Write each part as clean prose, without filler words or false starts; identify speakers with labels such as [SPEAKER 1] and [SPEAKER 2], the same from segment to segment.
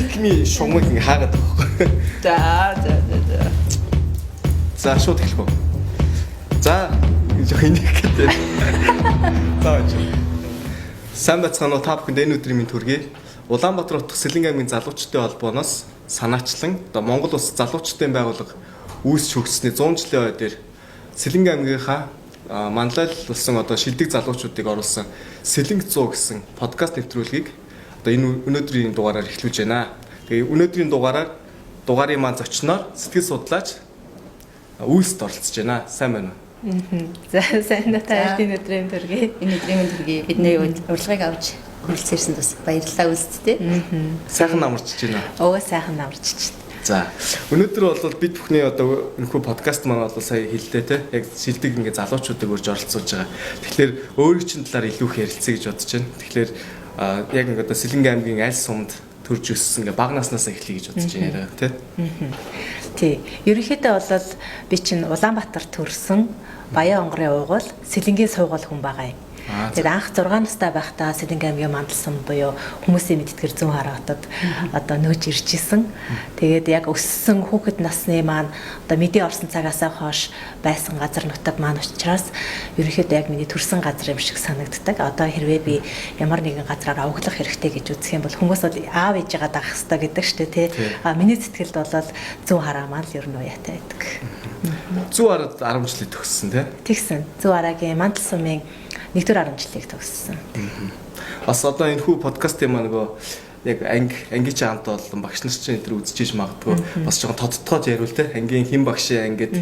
[SPEAKER 1] Pick me шугамыг ингээ хаагаад байгаа байхгүй.
[SPEAKER 2] За за за за.
[SPEAKER 1] За, шууд эхлэх үү. За, жоох энийг гэдэг. За, очив. Сайн байцгаана уу, та бүхэнд энэ өдрийн мэнд хүргэе. Улаанбаатар утга Сэлэнг аймгийн залуучдын холбооноос санаачлан одоо Монгол Улс залуучдын байгууллага үүсч хөгжсөний 100 жилийн ой дээр Сэлэнг аймгийнхаа манлайл болсон одоо шилдэг залуучуудыг оруулсан Сэлэнг 100 гэсэн подкаст нэвтрүүлгийг одоо энэ өнөөдрийн дугаараар эхлүүлж байна. Тэгээ өнөөдрийн дугаараар дугаарын маань зочноор сэтгэл судлаач Үйлсэд оролцож байна. Сайн байна уу?
[SPEAKER 3] За, сайн уу, та энэ өдрийн төргий.
[SPEAKER 2] Энэ өдрийн төргий, бидний урилгыг авч хүрэлцээрсэнд бас баярлалаа, Үйлсэд.
[SPEAKER 1] Сайхан амарчж байна.
[SPEAKER 3] Өө, сайхан амарчж байна.
[SPEAKER 1] За, өнөөдөр бол бид бүхний одоо энэхүү подкаст маань бол сая хэллээ те. Яг шилдэг ингээ залуучуудыг урьж оролцуулж байгаа. Тэгэхээр өөрийн чинь талаар илүү их ярилцъя гэж бодож байна. Тэгэхээр яг ингээ одоо Сэлэнг аймгийн аль сумд төрж өссөн, ингээ бага наснаас эхлэе гэж бодож байна яриа те.
[SPEAKER 3] Тий. Ерөнхийдөө бол би чинь Улаанбаатар төрсэн, Баян онгорын уугуул, Сэлэнгийн суугуул хүн байгаа юм. Тэгээд анх 6 настай байхдаа Сэлэнг аймгийн Мандалсан буюу хүмүүсийн мэдтгэр Зүүн Хараа хотод одоо нөөж ирж исэн. Тэгээд яг өссөн хүүхэд насны маань одоо мэдээ орсон цагаасаа хойш байсан газар нутаг маань учраас ерөнхийдөө яг миний төрсэн газар юм шиг санагддаг. Одоо хэрвээ би ямар нэгэн газраар овоглох хэрэгтэй гэж үзэх юм бол хүмүүс бол аав ээжигээ дагах хэрэгтэй гэдэг штэ, тий. А миний сэтгэлд бол Зүүн Хараа маань л ер нь уяатай байдаг.
[SPEAKER 1] Зүүн Хараад 10 жилийн төгссөн тий.
[SPEAKER 3] Тэгсэн. Зүүн Хараагийн Мандал сумын 1-р 10 жилийг төгссөн.
[SPEAKER 1] Бас одоо энэ хүү подкастын маань нөгөө яг анги анги чи хамт олон багш нар чинь энэ төр үзчихэж магадгүй, бас жоохон тодтогоод яриул те, ангийн хэн багшийн ангид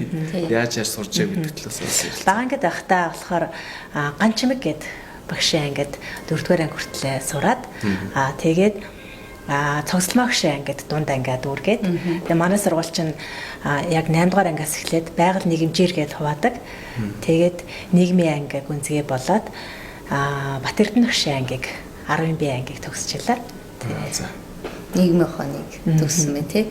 [SPEAKER 1] яаж яаж сурч байг гэдэг талаас бас ярил.
[SPEAKER 3] Бага ангид байхдаа болохоор Ганчимэг гээд багшийн ангид 4-р анги хүртлээ сураад, тэгээд цогцлмоо багшийн ангид дунд ангиа дүүргээд, тэгээ манай сургууль чинь яг 8 дугаар ангиас эхлээд байгаль нийгэмжээр гээд хуваадаг. Тэгээд нийгмийн анги гүнзгий болоод Бат Эрдэнэ багшийн ангийг, 10 би ангийг төгсчихлээ.
[SPEAKER 1] За.
[SPEAKER 2] Нийгмийн ухааныг төгссөн байна тий.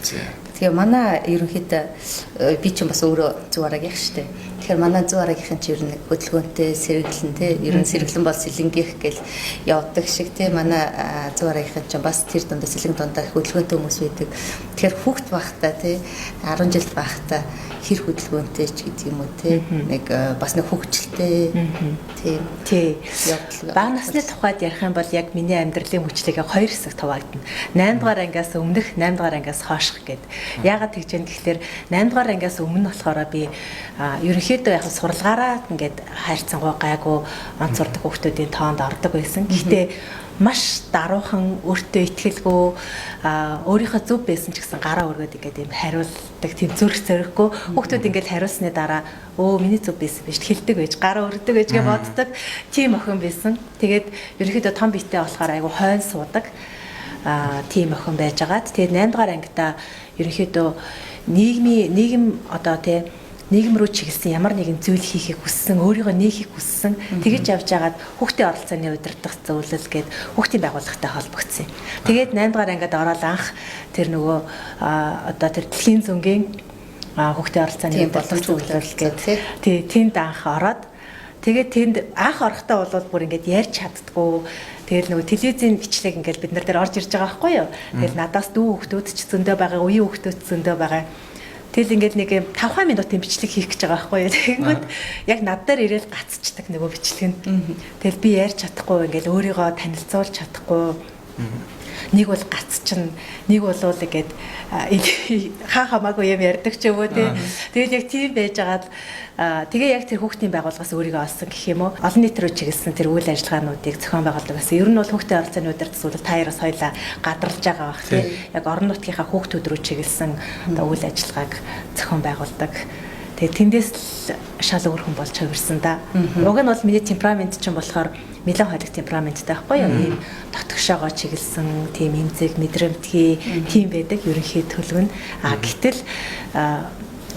[SPEAKER 1] За.
[SPEAKER 2] Тэгээ манай ерөнхийдөө би ч бас өөрөө Зүүн Хараагийнх штэ. Тэгэхээр манай Зүүн Хараагийнхан ч ер нь хөдөлгөөнтэй, сэргэлэн тий. Ер нь сэргэлэн бол сэлэнгийнх гэл явдаг шиг тий. Манай Зүүн Хараагийнхан ч бас тэр дундаа, сэлэнг дундаа хөдөлгөөнтэй хүмүүс байдаг. Тэгэхээр хүүхд байхдаа тий, 10 жилд байхдаа хэр хөдөлгөөнтэй ч гэдэг юм уу тий. Нэг бас нэг хөгжилтэй тий.
[SPEAKER 3] Тий.
[SPEAKER 2] Явдал.
[SPEAKER 3] Бага насны тухайд ярих юм бол яг миний амьдралын хүчлэгээ хоёр хэсэгт хуваагдана. 8 дугаар ангиас өмнөх, 8 дугаар ангиас хойших гэд. Яагаад тэгж юм гэхлээр 8 дугаар ангиас өмнө болохоор би ерөнхийдөө яг сурлагаараа ингээд хайрцангуй гайгүй онц сурдаг хүүхдүүдийн тоонд ордог байсан. Гэхдээ маш даруухан, өөртөө итгэлгүй, өөрийнхөө зөв байсан ч гэсэн гараа өргөд ингээд юм хариулдаг тийм зүрх зорихгүй. Хүүхдүүд ингээд хариулсны дараа өө, миний зөв байсан биш хэлдэг байж, гараа өргөдөг байж гэж боддог тийм охин байсан. Тэгээд ерөнхийдөө том биетэй болохоор айгу хойн суудаг тийм охин байжгаад, тэгээд 8 дугаар ангидаа ерөнхийдөө нийгмийн нийгэм одоо тий нийгэм рүү чиглэсэн ямар нэгэн зүйл хийхийг хүссэн, өөрийгөө нээхийг хүссэн. Тэгэж явж байгаад хүүхдийн оролцооны удирдах зөвлөл гээд хүүхдийн байгууллагатай холбогдсон юм. Тэгээд 8 дугаар ангид ороод анх тэр нөгөө одоо тэр дэлхийн зөнгийн хүүхдийн оролцооны удирдах зөвлөл гээд тий тэнд анх ороод, тэгээд тэнд анх орохдоо бол бүр ингээд ярьж чаддггүй. Тэгэл нөгөө телевизийн бичлэг ингээд бид нар дээр орж ирж байгаа байхгүй юу. Тэгэл надаас дүү хүүхдүүд ч зөндөө байгаа, үеийн хүүхдүүд ч зөндөө байгаа. Тэгэл ингээд нэг юм 5 минутын бичлэг хийх гэж байгаа байхгүй юу. Тэгэнгүүт яг над дээр ирээл гацчдаг нөгөө бичлэг нь. Тэгэл би ярьж чадахгүй, ингээд өөрийгөө танилцуулж чадахгүй. Нэг бол гацчин, нэг бол ингээд хаа хамаагүй юм ярьдаг ч юм уу тий. Тэгэл яг тийм байжгаад, тэгээ яг тэр хүүхдийн байгууллагаас өөрийгөө олсон гэх юм уу. Олон нийт рүү чиглэсэн тэр үйл ажиллагаануудыг зохион байгуулдаг байсан. Ер нь бол хүүхдийн оролцооны удирдах зүйл та хоёроос хоёлаа гадарлаж байгаа бах тий. Яг орон нутгийнхаа хүүхдүүд рүү чиглэсэн одоо үйл ажиллагааг зохион байгуулдаг. Тэгээ тэндээс л шал өөр хүн болж хувирсан да. Уг нь бол миний темперамент чинь болохоор меланхолик темпераменттай байхгүй юу? Ийм дотгошоогоо чиглэсэн, тийм эмзэг, мэдрэмтгий тийм байдаг ерөнхий төлөв нь. А гэтэл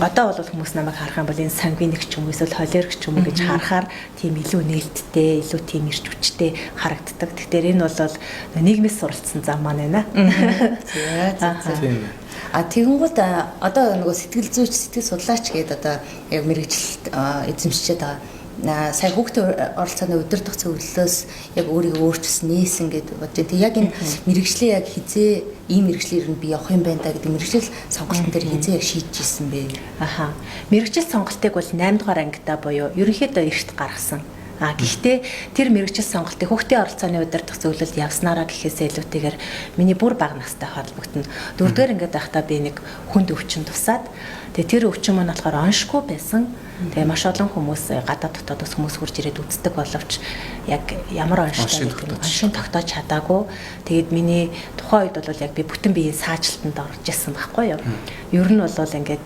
[SPEAKER 3] одоо бол хүмүүс намайг харах юм бол энэ сангвиник ч юм уу эсвэл холерик ч юм уу гэж харахаар тийм илүү нээлттэй, илүү тийм эрч хүчтэй харагддаг. Тэгэхээр энэ бол нийгмээс суралцсан зам маань байна.
[SPEAKER 2] За за.
[SPEAKER 1] Тийм.
[SPEAKER 2] А тэгэнгүүт одоо нөгөө сэтгэл зүйч, сэтгэл судлаач гэдэг одоо яг мэргэжил эзэмшчихэд байгаа. Сая хүүхдийн оролцооны удирдах зөвлөлөөс яг өөрийгөө өөрчилсөн, нээсэн гэдээ бодож байна. Тэг яг энэ мэргэжлээ яг хизээ ийм мэргэжлээр нь би явах юм байна да гэдэг мэргэжил сонголтын дээр хизээ яг шийдэж исэн бэ?
[SPEAKER 3] Аха. Мэргэжил сонголтыг бол 8 дугаар ангидаа буюу ерөнхийдөө эрт гаргасан. А гэхдээ тэр мэргэжил сонголтыг хүүхдийн оролцооны удирдах зөвлөлд явснараа гэхээсээ илүүтэйгээр миний бүр бага настай холбогдоно. Дөрөвдүгээр ангид байхдаа би нэг хүнд өвчин тусаад, тэгээ тэр өвчин маань болохоор оншгүй байсан. Тэгээ маш олон хүмүүс гадаад дотоодоос хүмүүс хурж ирээд үздэг боловч яг ямар онштой гэдэг нь оншин тогтоож чадаагүй. Тэгээд миний тухайн үед бол яг би бүтэн биеийн саажилтанд орж исэн байхгүй юу. Ер нь бол ингээд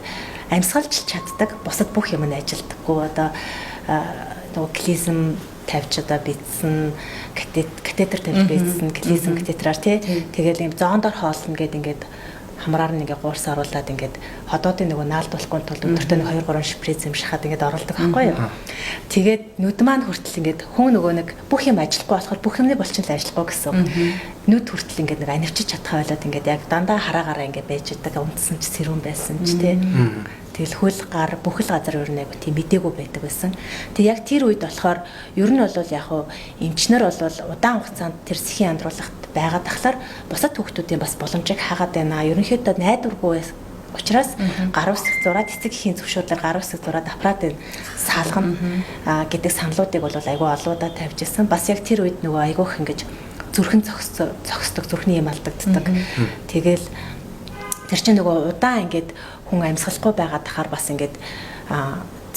[SPEAKER 3] амьсгалж чаддаг, бусад бүх юм нь ажилдаггүй. Одоо нөгөө клизм тавьж одоо битсэн, катетер тавьж битсэн, клизм катетераар тий. Тэгэл юм зоондор хоолно гэд ингээд хамраар нь ингээд гуурс оруулаад ингээд ходоодын нөгөө наалдуулахгүй тулд өдөртөө нэг 2 3 шприц юм шахаад ингээд оруулдаг байхгүй юу. Тэгээд нүд маань хүртэл ингээд хүн нөгөө нэг бүх юм ажиллахгүй болохоор бүх юмны булчин л ажиллахгүй гэсэн. Нүд хүртэл ингээд нэг анивчиж чадхаа болоод ингээд яг дандаа хараагаараа ингээд байж идэг, унтсан ч сэрүүн байсан ч тий. Тэгэл хөл гар бүх л газар өөр нэг тийм мдээгүй байдаг байсан. Тэг яг тэр үед болохоор ер нь бол яг хуу эмчнэр бол удаан хугацаанд тэр сэхийн андруулахт байгаад тахлаар бусад хүүхдүүдийн бас боломжийг хаагаад байна. Ерөнхийдөө найдваргүй учраас гар үсэг зураад эцэг эхийн зөвшөөрлөөр гар үсэг зураад аппарат салгана гэдэг саналуудыг бол айгүй олоудаа тавьж исэн. Бас яг тэр үед нөгөө айгүйх ингэж зүрхэн зогсдог, зүрхний юм алдагддаг. Тэгэл тэр чинь нөгөө удаан ингээд хүн амьсгалахгүй байгаа тахаар бас ингээд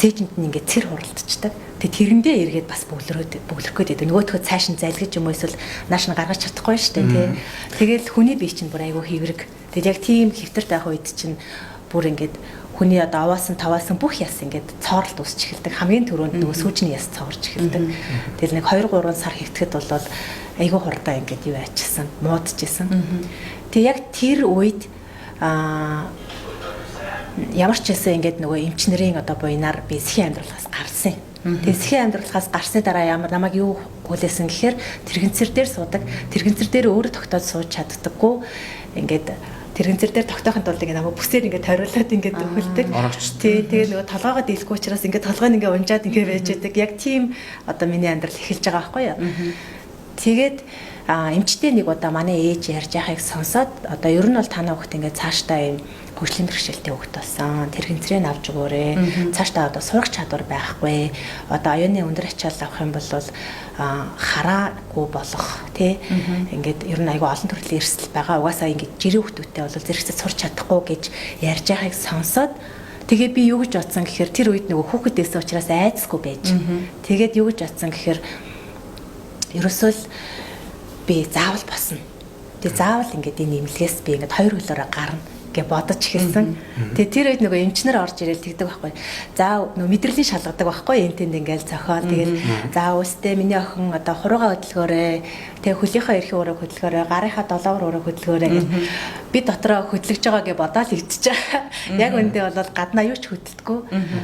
[SPEAKER 3] цээжинд нь ингээд цэр хуралдчихдаг. Тэгээ тэрэндээ эргээд бас бөглөрөх гээд байдаг. Нөгөөтгөө цааш нь залгиж юм уу эсвэл нааш нь гаргаж чадахгүй шүү дээ, тий. Тэгэл хүний бие чинь бүр айгүй хэврэг. Тэгэл яг тийм хэвтэрт байх үед чинь бүр ингээд хүний одоо овоос нь таваасан бүх яс ингээд цооролт үүсч эхэлдэг. Хамгийн түрүүнд нөгөө сүүжний яс цоорч эхэлдэг. Тэгэл нэг 2 3 сар хэвтгэхэд бол айгүй хурдан ингээд юу ачилсан, муудчихсан. Тэг яг тэр үед ямар ч байсан ингээд нөгөө эмчнэрийн одоо буйнаар би сэхийн амьдралаас гарсан. Тэгээ сэхийн амьдралаас гарсны дараа ямар намайг юу хүлээсэн гэхээр тэрэгцэр дээр суудаг. Тэрэгцэр дээр өөрөө тогтоод сууж чаддаггүй. Ингээд тэрэгцэр дээр тогтоохын тулд ингээд намайг бүсээр ингээд тойруулаад ингээд өхөлдөг. Тий, тэгээ нөгөө толгоогоо дийлэхгүй учраас ингээд толгойн ингээд унжаад ингээд байж байдаг. Яг тийм одоо миний амьдрал эхэлж байгаа байхгүй юу. Тэгээд эмчтэй нэг удаа манай ээж ярьж байгааг сонсоод одоо ер нь бол танаа хүүхд ингээд цаашдаа юм хөгжлийн бэрхшээлтэй хүүхд болсон. Тэрэгцрээ авч өгөөрэй. Цаашдаа одоо сурах чадвар байхгүй. Одоо оюуны өндөр ачаал авах юм бол хараагүй болох тий. Ингээд ер нь айгүй олон төрлийн эрсдэл байгаа. Угаасаа ингээд жирийн хүүхдүүдтэй бол зэрэгцээ сурч чадахгүй гэж ярьж байгааг сонсоод тэгээ би юу гэж бодсон гэхээр тэр үед нөгөө хүүхэд байсан учраас айцгүй байж. Тэгээд юу гэж бодсон гэхээр ерөөсөө л би заавал босно. Тэгээ заавал ингээд энэ имлгээс би ингээд хоёр хөлөөрөө гарна гэж бодож эхэлсэн. Тэгээ тэр үед нөгөө эмчнэр орж ирэл тэгдэг байхгүй. За нөгөө мэдрэлийн шалгадаг байхгүй. Энэ тэнд ингээл цохиол тэгэл за үүстэй миний охин одоо хуруугаа хөдөлгөөрэй. Тэгээ хөлийнхөө эрхийн ураг хөдөлгөөрэй, гарынхаа долоовор ураг хөдөлгөөрэй гэл би дотроо хөдлөж байгаа гэж бодоол ивдэж байгаа. Яг үндэ бол гаднаа юу ч хөдөлдөггүй.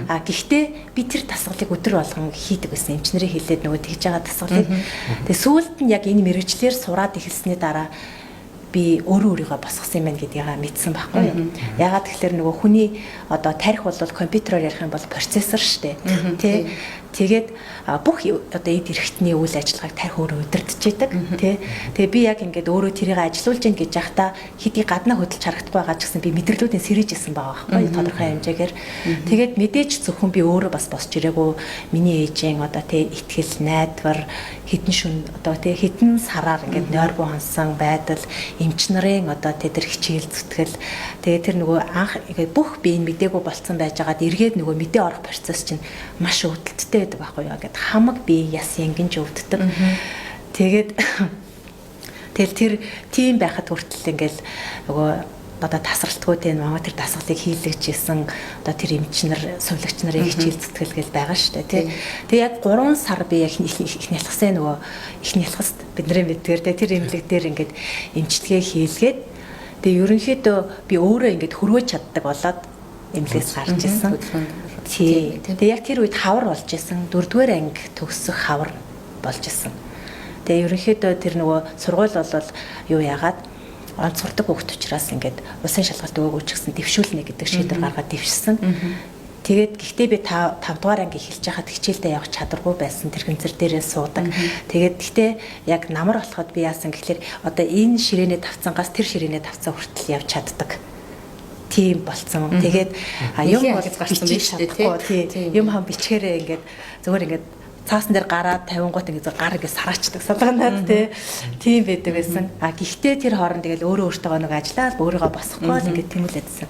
[SPEAKER 3] А гэхдээ би тэр дасгалыг өдөр болгон хийдэг байсан. Эмчнэрээ хэлээд нөгөө тэгж байгаа дасгалыг. Тэгээ сүүлд нь яг энэ мэргэжлээр сураад эхэлсний дараа би өөрөө өөрийгөө босгосон юм байна гэдгийг мэдсэн байхгүй юу. Ягаад тэгэхээр нөгөө хүний одоо тарих бол компьютероор ярих юм бол процессор шүү дээ. Тэ. Тэгээд бүх одоо эд эрхтний үйл ажиллагааг тарих өөрөө удирдах идэг. Тэ. Тэгээ би яг ингээд өөрөө тэрийг ажилуулж гин гэж яхдаа хэдий гаднаа хөдөлж харагдахгүй байгаа ч гэсэн би мэдрэлүүдийн сэрэж исэн байгаа байхгүй юу тодорхой хэмжээгээр. Тэгээд мэдээж зөвхөн би өөрөө бас босч ирээгүй. Миний ээжийн одоо тэ итгэл, найдвар, хитэн шүн одоо тэ хитэн сараар ингээд нойргүй хансан байдал, эмч нарын одоо тэ тэр хичээл зүтгэл, тэгээ тэр нөгөө анх ингээд бүх би энэ мдээгүй болцсон байжгаад эргээд нөгөө мэдээ орох процесс чинь маш өвдөлттэй байдаг байхгүй юу. Ингээд хамаг би яс янгинж өвддөг. Тэгээд тэгэл тэр тийм байхад хүртэл ингээд нөгөө одоо тасралтгүй тийм маа тэр дасгалыг хийлгэж исэн одоо тэр эмчнэр, сувилагч нарын хичээл зүтгэл гэл байгаа шүү дээ тий. Тэгээ яг 3 сар би яг их нялхсан нөгөө их нялхаст бидний мэдгээр тий тэр эмнэлэг дээр ингээд эмчилгээ хийлгээд тэгээ ерөнхийдөө би өөрөө ингээд хөрвөөж чаддаг болоод эмнэлгээс гарч исэн. Тий. Тэгээ яг тэр үед хавар болж исэн. 4-р анги төгсөх хавар болж исэн. Тэгээ ерөнхийдөө тэр нөгөө сургууль бол юу яагаад онц сурдаг хүүхд учраас ингээд усын шалгалт өгөөгүй ч гэсэн дэвшүүлнэ гэдэг шийдвэр гаргаад дэвшсэн. Тэгээд гэхдээ би 5 дугаар анги эхэлж байхад хичээлдээ явах чадваргүй байсан. Тэр хэмцэр дээрээ суудаг. Тэгээд гэхдээ яг намар болоход би яасан гэхлээр одоо энэ ширээний тавцангаас тэр ширээний тавцан хүртэл явж чаддаг тийм болцсон. Тэгээд юм бол
[SPEAKER 2] гарсан
[SPEAKER 3] биш шүү дээ, тий. Юм хам бичгээрээ ингээд зүгээр ингээд цаасан дээр гараад 50 гут ингээд гар ингээд сараачдаг салганаад тий. Тийм байдаг байсан. А гэхдээ тэр хооронд тэгэл өөрөө өөртөө нэг ажиллаад өөрийгөө босгохгүй л ингээд тэмүүлээдсэн.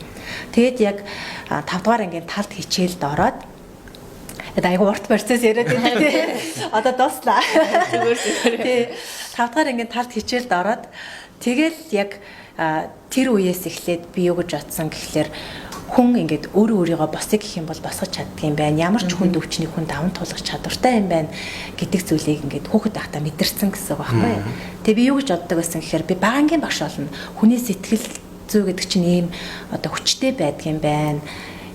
[SPEAKER 3] Тэгээд яг 5 дугаар ангийн талд хичээлд ороод айгу урт процесс яриад байдаг тий. Одоо дууслаа.
[SPEAKER 2] Зүгээр зүгээр.
[SPEAKER 3] Тий. 5 дугаар ангийн талд хичээлд ороод тэгэл яг тэр үеэс эхлээд би юу гэж бодсон гэхлээр хүн ингээд өөрөө өөрийгөө босъё гэх юм бол босгож чаддаг юм байна. Ямар ч хүн өвчнийг хүн даван туулах чадвартай юм байна гэдэг зүйлийг ингээд хүүхэд байхдаа мэдэрсэн гэсэн үг байхгүй юу. Тэгээ би юу гэж боддог байсан гэхээр би бага ангийн багш болно. Хүний сэтгэл зүй гэдэг чинь ийм одоо хүчтэй байдаг юм байна.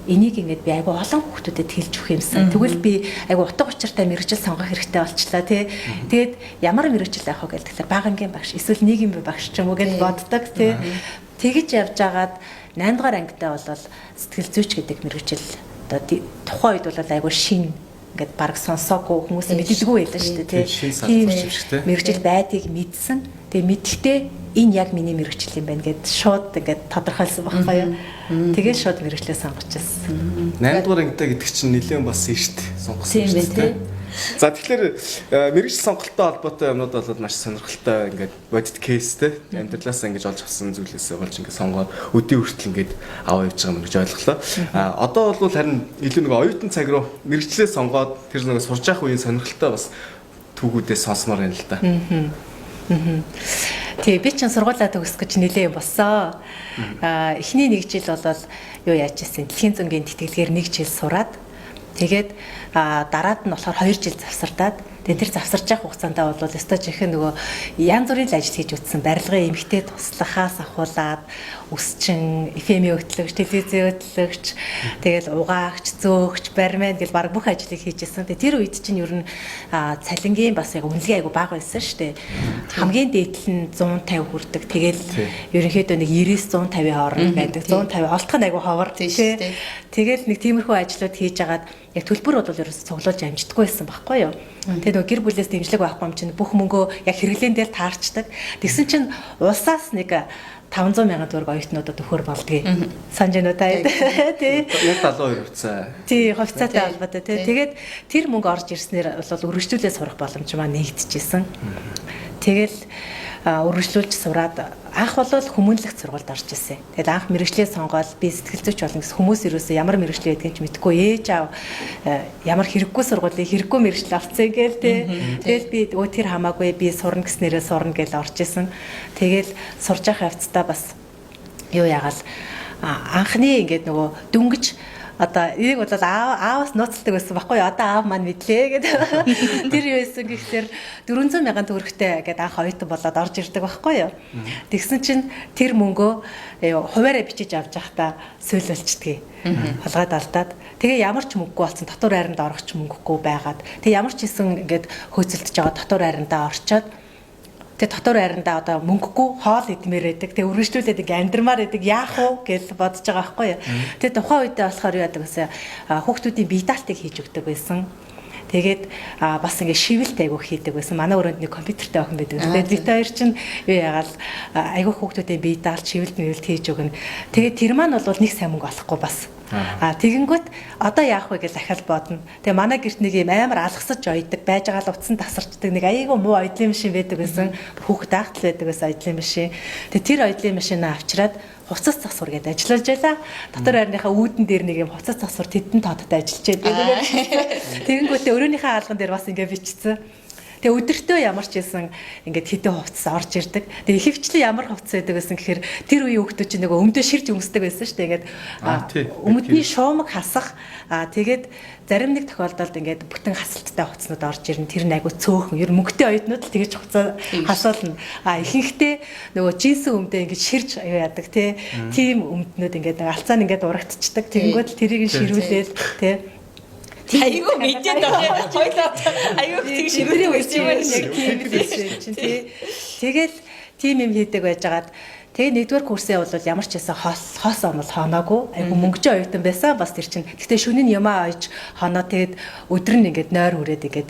[SPEAKER 3] Энийг ингээд би айгу олон хүүхдүүдэд хэлж өгөх юмсан. Тэгвэл би айгу утга учиртай мэргэжил сонгох хэрэгтэй болчлаа тий. Тэгээд ямар мэргэжил авах вэ гэдэг тэгэхээр бага ангийн багш эсвэл нийгмийн багш ч юм уу гэж боддог тий. Тэгэж явж агаад 8 дугаар ангитай бол сэтгэл зүйч гэдэг мэргэжил одоо тухайн үед бол айгу шин ингээд баг сонсоогүй хүмүүс мэддэггүй байлаа шүү дээ
[SPEAKER 1] тий.
[SPEAKER 3] Мэргэжил байдгийг мэдсэн. Тэгээ мэдхдээ энэ яг миний мэргэжил юм байна гэд шууд ингээд тодорхойлсон байхгүй юу. Тэгээд шууд мэргэжлээ сонгочихсон.
[SPEAKER 1] 8 дугаар ангитай гэдэг чинь нэлээд бас эрт сонгосон шүү дээ. За тэгэхээр мэргэжил сонголттой холбоотой юмнууд бол маш сонирхолтой ингээд бодит кейстэй амьдралаасаа ингэж олж авсан зүйлээсээ болж ингээд сонгоод өдий хүртэл ингээд аваа явж байгаа юм гэж ойлголоо. А одоо бол харин илүү нэг оюутан цаг руу мэргэжлээ сонгоод тэр нэг сурж явах үеийн сонирхолтой бас түүхүүдээ сонсомоор байна л да.
[SPEAKER 3] Тий, би чинь сургуулаа төгсөх гэж нэлээ юм болсон. Аа, эхний нэг жил бол юу яаж исэн? Дэлхийн зөнгийн тэтгэлгээр нэг жил сураад тэгээд дараад нь болохоор 2 жил завсардаад тэгээд тэр завсарж явах хугацаанд бол өстой жинхэнэ нөгөө янз бүрийн л ажил хийж үтсэн. Барилгын эмэгтэй туслахаас ахуулаад өсчин, FM-ийн хөтлөгч, телевизийн хөтлөгч, тэгэл угаагч, зөөгч, бармен гэл баг бүх ажлыг хийжсэн. Тэгээд тэр үед чинь ер нь цалингийн бас яг үнэлгээ айгу бага байсан шүү дээ. Хамгийн дээдл нь 150 хүрдэг. Тэгэл ерөнхийдөө нэг 90-150-ийн хооронд байдаг. 150 олдох нь айгу ховор тий. Тэгэл нэг тиймэрхүү ажлууд хийж агаад яг төлбөр бол ерөөсө цуглуулж амждаггүй байсан байхгүй юу. Тэгээ нөгөө гэр бүлээс дэмжлэг байхгүй юм чинь бүх мөнгөө яг хэрэглэн дээр таарчдаг. Тэгсэн чинь улсаас нэг 500 мянган төгрөг оюутнуудад өгөхөр болдгийг. Санаж байна уу та? Тий.
[SPEAKER 1] Яг 72 хувьцаа.
[SPEAKER 3] Тий, хувьцаатай холбоотой тий. Тэгээд тэр мөнгө орж ирснээр бол өргөжлүүлээ сурах боломж маань нэгдэжсэн. Тэгэл өргөжлүүлж сураад анх бол хүмүүнлэгт сургуульд орж ирсэн. Тэгэл анх мэрэгчлээ сонгоод би сэтгэл зүйч болно гэсэн хүмүүс ерөөсөө ямар мэрэгчлээ гэдгийг ч мэдэхгүй ээж аав ямар хэрэггүй сургуулийн хэрэггүй мэрэгчлээ авцсан гээл тий. Тэгэл би өө тэр хамаагүй би сурна гэснээрээ сурна гэж орж исэн. Тэгэл сурж явах явцдаа бас юу ягаал анхны ингээд нөгөө дөнгөж одоо энийг бол ааваас нууцлдаг байсан байхгүй юу? Одоо аав маань мэдлээ гэдэг. Тэр юу байсан гэхлээр 400 мянган төгрөгтэй гэдэг анх оюутан болоод орж ирдэг байхгүй юу? Тэгсэн чинь тэр мөнгөө хуваараа бичиж авч явахдаа суулгалчдгийг. Хулгайд алдаад тэгээ ямар ч мөнгөгүй болсон, татвар хайранд орох ч мөнгөгүй байгаад тэгээ ямар ч хийсэн ингээд хөөцөлдөж байгаа татвар хайрандаа орчоод тэгээ дотор байрандаа одоо мөнгөгүй хоол идмээр байдаг. Тэгээ үргэлжлүүлээд ингээ амьдрмаар байдаг. Яах вэ гэж бодож байгаа байхгүй юу. Тэгээ тухайн үедээ болохоор юу яадаг вэ? Хүүхдүүдийн бие даалтыг хийж өгдөг байсан. Тэгээд бас ингээ шивэлт айгуу хийдэг байсан. Манай өрөөнд нэг компьютертэй охин байдаг. Тэгээд бид хоёр чинь юу яагаал айгуу хүүхдүүдийн бие даалт, шивэлт мэвэлт хийж өгнө. Тэгээд тэр маань бол нэг сайн мөнгө олохгүй бас. Тэгэнгүүт одоо яах вэ гэж дахиад бодно. Тэгээ манай гэрт нэг юм амар алгасаж ойдог, байж байгаа л утсан тасарчдаг нэг айгүй муу ойдлын машин байдаг байсан. Хүүхэд аахтал байдаг байсан ойдлын машин. Тэгээ тэр ойдлын машинаа авчираад хувцас засвар гэдээ ажиллаж байлаа. Дотор байрныхаа үүдэн дээр нэг юм хувцас засвар тэдэн тоодтой ажиллаж байдаг. Тэгэнгүүтээ өрөөнийхөө хаалган дээр бас ингээ бичсэн. Тэгээ өдөртөө ямар ч байсан ингээд хитэн хувцас орж ирдэг. Тэгээ ихэвчлэн ямар хувцас байдаг байсан гэхээр тэр үеийн хүүхдүүд чинь нөгөө өмдөө ширж өмсдөг байсан шүү дээ. Ингээд өмдний шуумаг хасах. Тэгээд зарим нэг тохиолдолд ингээд бүтэн хасалттай хувцснууд орж ирнэ. Тэр нь айгу цөөхөн. Ер нь мөнгөтэй оюутнууд л тэгэж хувцас хасуулна. Ихэнхдээ нөгөө джинсэн өмдөө ингээд ширж аюу яадаг тий. Тийм өмднүүд ингээд алцаа нь ингээд урагдчихдаг. Тэгэнгүүт л тэрийг нь ширүүлээл тий.
[SPEAKER 4] Айгүй мэдээд байгаа. Хоёлоо айгүй тэг ширүүдэг байсан юм байна.
[SPEAKER 3] Яг тийм байсан чинь тий. Тэгэл тийм юм хийдэг байжгаад Тэгээ нэгдүгээр курсээ бол ямар ч байсан хоосон бол хооноогүй. Айгу мөнгөжөө оюутан байсан. Бас тэр чинь. Гэтэ шөнө нь юмаа ойж хоноо тэгээд өдөр нь ингээд нойр хүрээд ингээд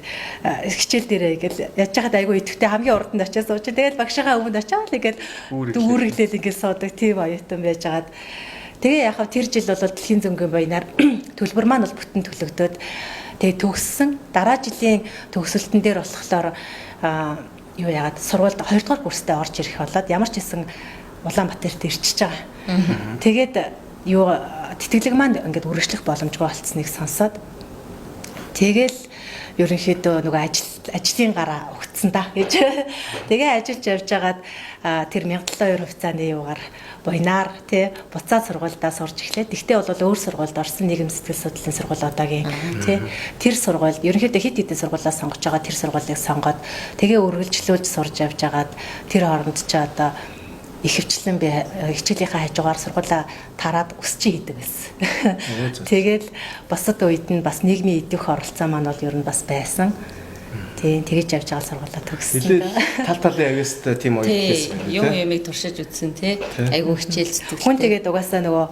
[SPEAKER 3] хичээл дээрээ ингээд яаж хахад айгу идэвхтэй хамгийн урд нь очиж сууж. Тэгээд багшийнхаа өмнө очиад ингээд дүүргэлээл ингээд суудаг тийм оюутан байжгаад. Тэгээ яг тэр жил бол дэлхийн зөнгийн буянаар төлбөр маань бол бүтэн төлөгдөөд тэгээ төгссөн. Дараа жилийн төгсөлтөн дээр болохоор юу яагаад сургуульд 2 дугаар курстэй орж ирэх болоод ямар ч хэсэн Улаанбаатарт ирчихэж байгаа. Тэгээд юу тэтгэлэг маань ингээд үргэлжлэх боломжгүй болцсныг сонсоод тэгэл ерөнхийдөө нөгөө ажлын гараа өгцөн да гэж. Тэгээ ажиллаж явж байгаад тэр 1702 хувьцааны юугаар буйнаар тий буцаад сургуульдаа сурж эхлээд. Тэгтээ бол өөр сургуульд орсон, нийгэм сэтгэл судлалын сургууль одоогийн тий тэр сургуульд ерөнхийдөө хэд хэдэн сургуулиас сонгож байгаа тэр сургуулийг сонгоод тэгээ үргэлжлүүлж сурж явж байгаад тэр хооронд ч одоо ихэвчлэн би хичээлийнхаа хажуугаар сургуулаа тараад өсч хийдэг байсан. Тэгээд бусад үед нь бас нийгмийн идэвх оролцоо маань бол ер нь бас байсан. Тийм, тэгэж явж байгаа сургуулаа төгссөн.
[SPEAKER 1] Нилээ тал талын авьяастай тийм оюутан байсан байна.
[SPEAKER 2] Юм юмыг туршиж үзсэн тий. Айгу хичээл зүтгэл.
[SPEAKER 3] Хүн тэгээд угаасаа нөгөө